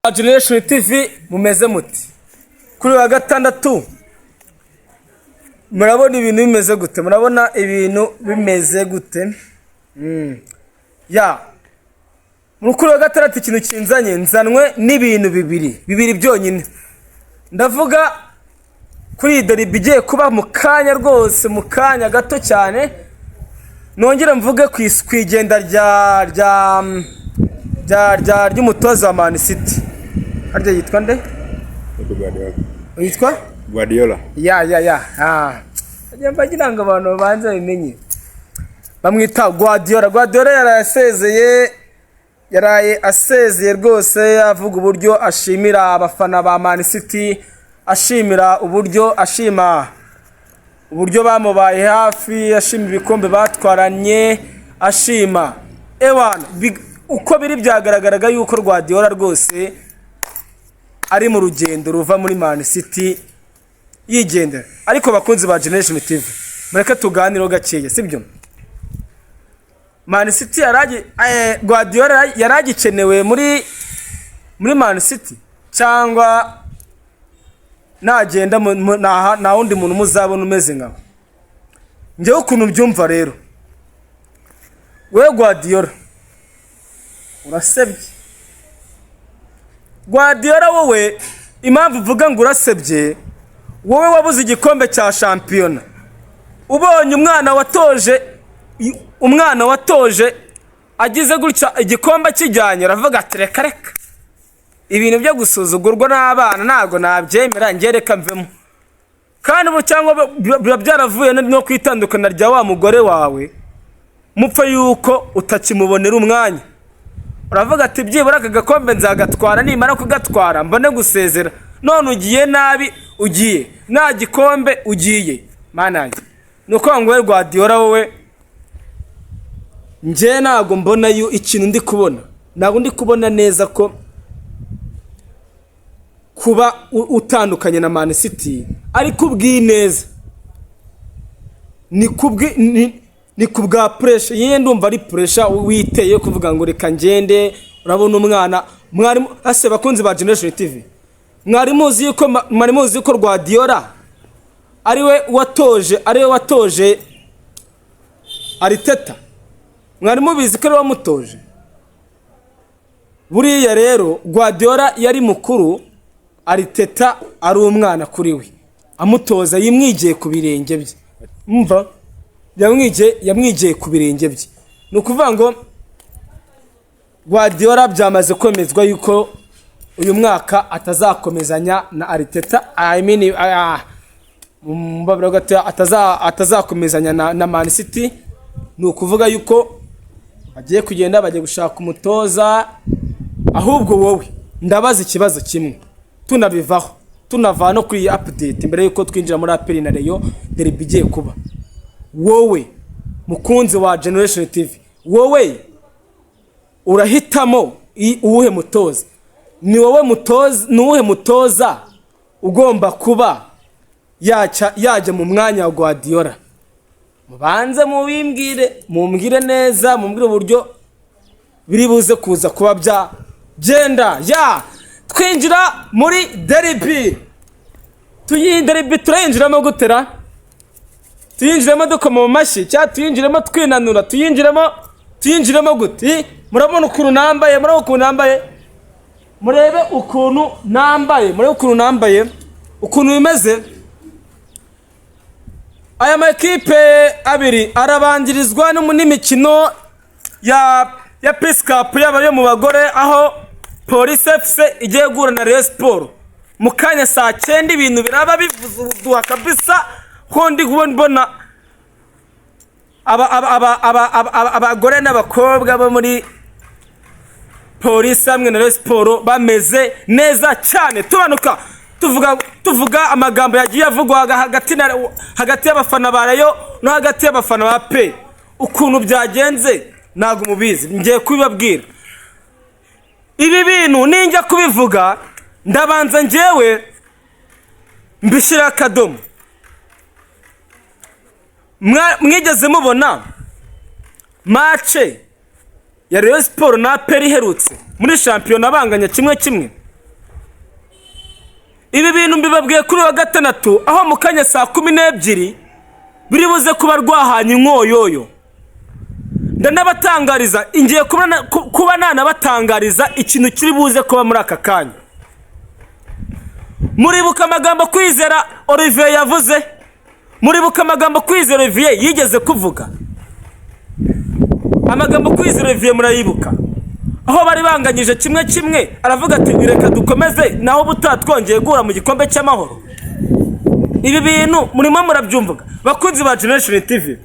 Generation TV, mumeze muti? Kuri wa gatandatu murabona ibintu bimeze gute? Murabona ibintu bimeze gute? Ya, muri kuri wa gatandatu ikintu kinzanye, nzanwe n'ibintu bibiri bibiri byonyine. Ndavuga kuri iyi derby igiye kuba mu kanya rwose, mu kanya gato cyane. Nongere mvuge ku igenda rya ry'umutoza wa Man City. Harya yitwa nde? Guardiola. Yitwa Guardiola. Ya, ah, mba ngira ngo abantu babanze babimenye. Bamwita Guardiola. Guardiola yaraye asezeye, yaraye asezeye rwose, avuga uburyo ashimira abafana ba Man City, ashimira uburyo, ashima uburyo bamubaye hafi, ashima ibikombe batwaranye, ashima ewana. Uko biri, byagaragaraga yuko Guardiola rwose ari mu rugendo ruva muri Man City yigendera. Ariko bakunzi ba Generation TV, mureke tuganireho gakeya, sibyo? Man City Guardiola yari agikenewe muri Man City, cyangwa nagenda nta wundi muntu muzabona umeze nkawe? Njyewe ukuntu mbyumva rero, we Guardiola urasebye. Guardiola wowe, impamvu uvuga ngo urasebye, wowe wabuze igikombe cya shampiyona, ubonye umwana watoje agize gutya igikombe kijyanye, aravuga ati: "Reka reka, ibintu byo gusuzugurwa n'abana ntabwo nabyemera, njye reka mvemo." Kandi ubu cyangwa biba byaravuye no ku itandukana rya wa mugore wawe, mupfa yuko utakimubonera umwanya, uravuga ati: "Byibura aka gakombe nzagatwara, nimara kugatwara mbone gusezera." None ugiye nabi, ugiye nta gikombe, ugiye manange. Ni uko ngo wowe Guardiola, wowe, njye ntabwo mbona yu ikintu ndi kubona, ntabwo ndi kubona neza ko kuba utandukanye na Man City ari kubw'ineza, ni ku bwa pressure. Yewe, ndumva ari pressure witeye kuvuga ngo reka ngende. Urabona umwana mwarimu ase, bakunzi ba Generation TV, mwari muzi yuko Guardiola ariwe watoje Arteta? Mwari mubizi ko ariwe wamutoje? Buriya rero Guardiola yari mukuru, Arteta ari umwana kuri we, amutoza yimwigiye ku birenge bye. Mva, yamwigiye ku birenge bye. Ni ukuvuga ngo Guardiola byamaze kwemezwa yuko uyu mwaka atazakomezanya na Arteta, I mean, mubabaro gatoya, atazakomezanya na Man City. Ni ukuvuga yuko bagiye kugenda, bagiye gushaka umutoza. Ahubwo wowe ndabaza ikibazo kimwe, tunabivaho, tunava no kuri iyi update, mbere yuko twinjira muri APR na Rayon derby igiye kuba. Wowe mukunzi wa Generation TV, wowe urahitamo uwuhe mutoza? Ni wowe mutoza, ni uwuhe mutoza ugomba kuba yajya mu mwanya wa Guardiola? Mubanze mubimbwire, mumbwire neza, mumbwire uburyo biri buze kuza kuba bya genda. Ya, twinjira muri derby. Tuyi derby turayinjiramo gutera? Tuyinjiremo dukoma mu mashyi, cyangwa tuyinjiremo twinanura? Tuyinjiremo gute? Murabona ukuntu nambaye, murabona ukuntu nambaye, murebe ukuntu nambaye, murebe ukuntu nambaye, ukuntu bimeze. Aya makipe abiri arabangirizwa n'imikino ya Peace Cup yaba yo mu bagore, aho Police FC igiye guhura na Rayon Sport mu kanya saa 9. Ibintu biraba bivuze ubuduha kabisa, ko ndi kubona mbona abagore n'abakobwa bo muri Polisi hamwe na Rayon Sport bameze neza cyane. Tubanuka tuvuga amagambo yagiye avugwa hagati y'abafana ba Rayon no hagati y'abafana ba APR. Ukuntu byagenze ntabwo mubizi, ngiye kubibabwira. Ibi bintu ninjya kubivuga, ndabanza njyewe mbishyira akadomo. Mwigeze mubona match ya Rayon Sport na APR iherutse muri shampiyona banganya 1-1? Ibi bintu mbibabwiye kuri wa gatandatu, aho mu kanya saa 12 biri buze kuba rwahanye inkoyoyo. Ndanabatangariza, ngiye kuba nanabatangariza ikintu kiri buze kuba muri aka kanya. Muribuka amagambo Kwizera Olivier yavuze? Muribuka amagambo Kwizera Olivier yigeze kuvuga? Amagambo Kwizera Olivier murayibuka? Aho bari banganyije 1-1, aravuga ati: "Reka dukomeze, naho ubutaha twongeye guhura mu gikombe cy'Amahoro." Ibi bintu murimo murabyumvaga, bakunzi ba Generation TV?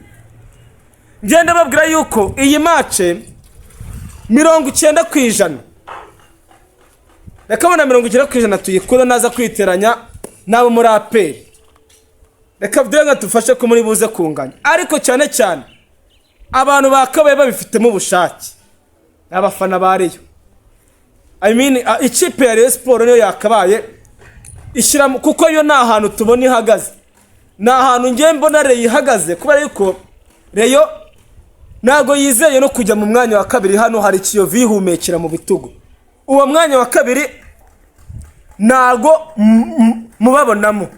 Ngenda babwira yuko iyi match 90%, reka bona 90% tuyikure, naza kwiteranya n'abo muri APR. Reka nka tufashe ko muri buze kunganya, ariko cyane cyane abantu bakabaye babifitemo ubushake ni abafana ba Rayon. I mean, ikipe ya Rayon Sport niyo yakabaye ishyiramo, kuko yo nta hantu tubona ihagaze, ni ahantu ngiye mbona Rayon ihagaze, kubera yuko Rayon ntabwo yizeye no kujya mu mwanya wa kabiri. Hano hari Kiyovu yihumekera mu bitugu. Uwo mwanya wa kabiri ntago mubabonamo,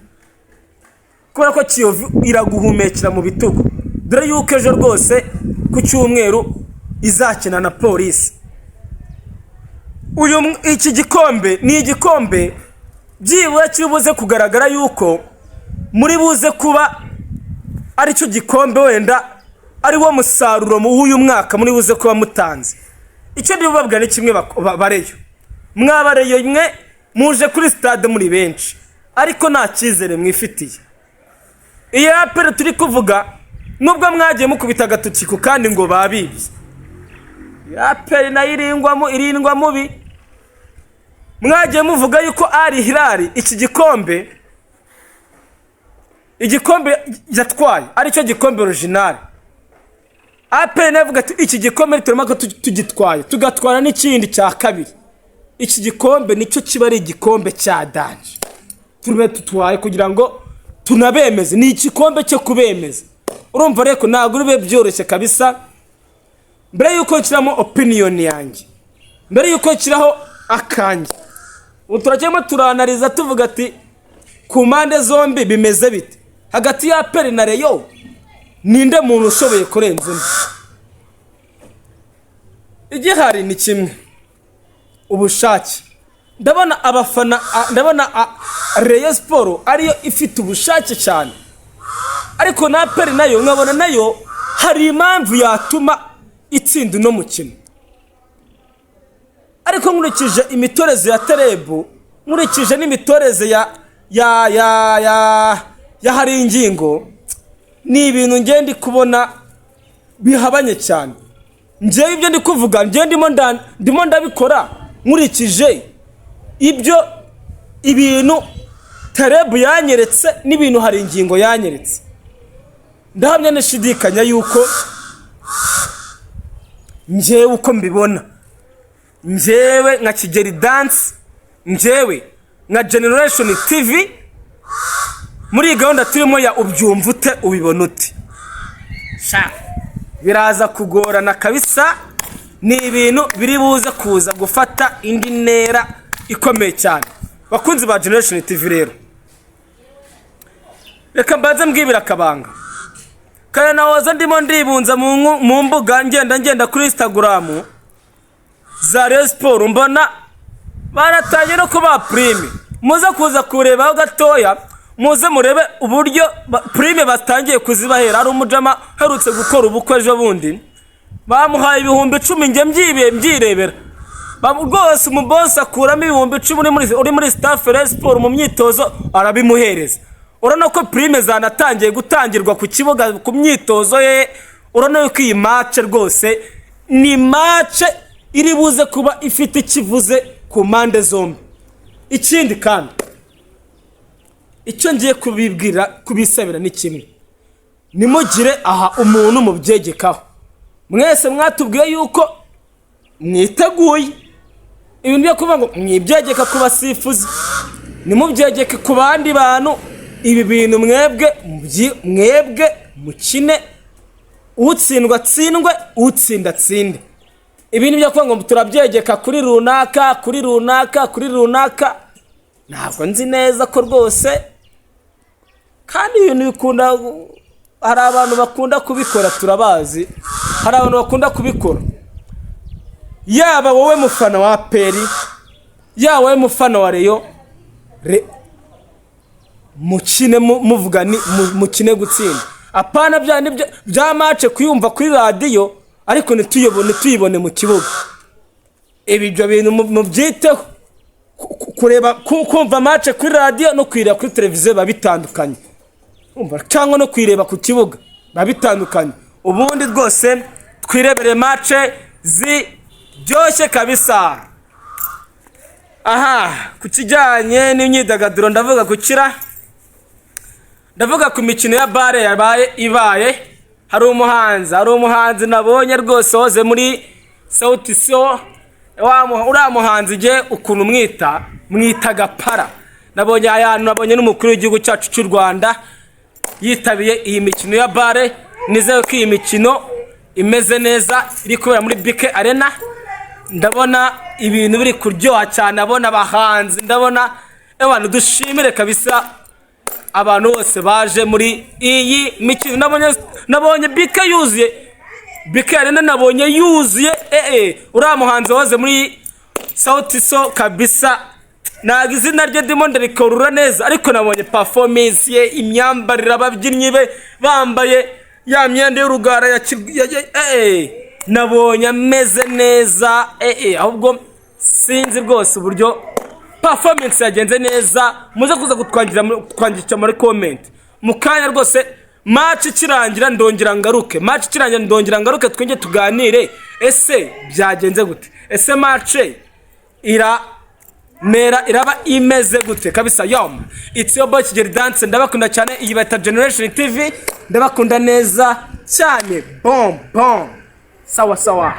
kubera ko Kiyovu iraguhumekera mu bitugu, dore yuko ejo rwose ku cyumweru izakina na Polisi. Iki gikombe ni igikombe byibura kiri buze kugaragara yuko muri buze kuba aricyo gikombe, wenda ari wo musaruro w'uyu mwaka muri buze kuba mutanze. Icyo ndi bubabwira ni kimwe: bareyo, mwabareyo mwe, muje kuri stade muri benshi, ariko nta cyizere mwifitiye. Iyi APR turi kuvuga, nubwo mwagiye mukubita agatoki ku kandi ngo babibye, iyi APR nayo irindwamo, irindwa mubi. Mwagiye muvuga yuko ari Hilal iki gikombe, igikombe yatwaye aricyo gikombe original. APR nayo ivuga ati: "Iki gikombe turimo tugitwaye, tugatwara n'ikindi cya kabiri, iki gikombe nicyo kiba ari igikombe cya danger turube tutwaye kugira ngo tunabemeze, ni igikombe cyo kubemeza." Urumva rero ntabwo bibe byoroshye kabisa. Mbere y'uko nshyiramo opinion yanjye, mbere y'uko nshyiraho akanjye, ubu turacyarimo turanariza, tuvuga ati: ku mpande zombi bimeze bite? Hagati ya APR na Rayon, ninde muntu ushoboye kurenza undi? Igihari ni kimwe: ubushake. Ndabona abafana, ndabona Rayon Sport ariyo ifite ubushake cyane, ariko na APR nayo nkabona nayo hari impamvu yatuma itsinda uno mukino. Ariko nkurikije imitoreze ya Terebu, nkurikije n'imitoreze ya hari ingingo, ni ibintu ngenda ndi kubona bihabanye cyane. Njyewe ibyo ndi kuvuga, njyewe ndimo ndabikora nkurikije ibyo ibintu Terebu yanyeretse n'ibintu hari ingingo yanyeretse. Ndahamya nashidikanya yuko njyewe uko mbibona, njyewe nka Kigeli Dance, njyewe nka Generation TV, muri iyi gahunda turimo ya ubyumva ute, ubibona ute, sha biraza kugorana kabisa. Ni ibintu biri buze kuza gufata indi ntera ikomeye cyane. Bakunzi ba Generation TV rero, reka mbanze mbwibira akabanga kare. Nahoza ndimo ndibunza mu mbuga, ngenda ngenda kuri Instagram za Rayon Sport, mbona baratangiye no kubaha prime. Muze kuza kurebaho gatoya, muze murebe uburyo prime batangiye kuzibahera. Hari umujama uherutse gukora ubukwe ejo bundi, bamuhaye 10,000. Njye mbyibe mbyirebera. Rwose umubosi akuramo 10,000 uri muri staff Rayon Sport mu myitozo, arabimuhereza. Urabona ko prime zanatangiye gutangirwa ku kibuga, ku myitozo ye. Urabona ko iyi match rwose ni match iri buze kuba ifite ikivuze ku mpande zombi. Ikindi kandi, icyo ngiye kubibwira, kubisabira ni kimwe: nimugire aha umuntu mubyegekaho. Mwese mwatubwiye yuko mwiteguye. Ibintu byo kuvuga ngo mwibyegeka ku basifuzi, nimubyegeke ku bandi bantu. Ibi bintu mwebwe mwebwe mukine, utsindwa atsindwe, utsinda atsinde. Ibintu byo kuvuga ngo turabyegeka kuri runaka, kuri runaka, kuri runaka. Ntabwo nzi neza ko rwose, kandi ibintu bikunda, hari abantu bakunda kubikora, turabazi, hari abantu bakunda kubikora. Yaba wowe mufana wa APR, yaba wowe mufana wa Rayon, mukine muvuga ni mukine gutsinda, apana bya nibyo bya match kuyumva kuri radiyo ariko ntituyibone mu kibuga. Ibi ibyo bintu mubyiteho. Kureba kumva match kuri radiyo no kuyireba kuri televiziyo biba bitandukanye. Umva, cyangwa no kuyireba ku kibuga biba bitandukanye. Ubundi rwose twirebere match ziryoshye kabisa. Aha ku kijyanye n'imyidagaduro, ndavuga ku kira, ndavuga ku mikino ya BAL yabaye ibaye. Hari umuhanzi nabonye rwose wahoze muri Sauti Sol. Uriya muhanzi jye ukuntu mwita Gapara. Nabonye aya, nabonye n'umukuru w'igihugu cyacu cy'u Rwanda yitabiye iyi mikino ya BAL. Nizere ko iyi mikino imeze neza, iri kubera muri BK Arena. Ndabona ibintu biri kuryoha cyane, ndabona abahanzi, ndabona ewana. Dushimire kabisa abantu bose baje muri iyi mikino. Nabonye BK yuzuye, BK Arena nabonye yuzuye. Uriya muhanzi wahoze muri Sauti Sol kabisa, ntabwo izina rye ndimo ndarikorura neza, ariko nabonye performance ye, imyambarire, ababyinnyi be bambaye ya myenda y'urugara ya nabonye ameze neza. Ahubwo sinzi rwose uburyo performance yagenze neza. Muze kuza kutwandikira muri comment mu kanya rwose. Match ikirangira ndongera ngaruke, match ikirangira ndongera ngaruke, twenge tuganire. Ese byagenze gute? Ese match ira mera iraba imeze gute kabisa? Yom, it's your boy Kigeli Dance, ndabakunda cyane. Iyi bita Generation TV, ndabakunda neza cyane. Bon bon, sawa sawa.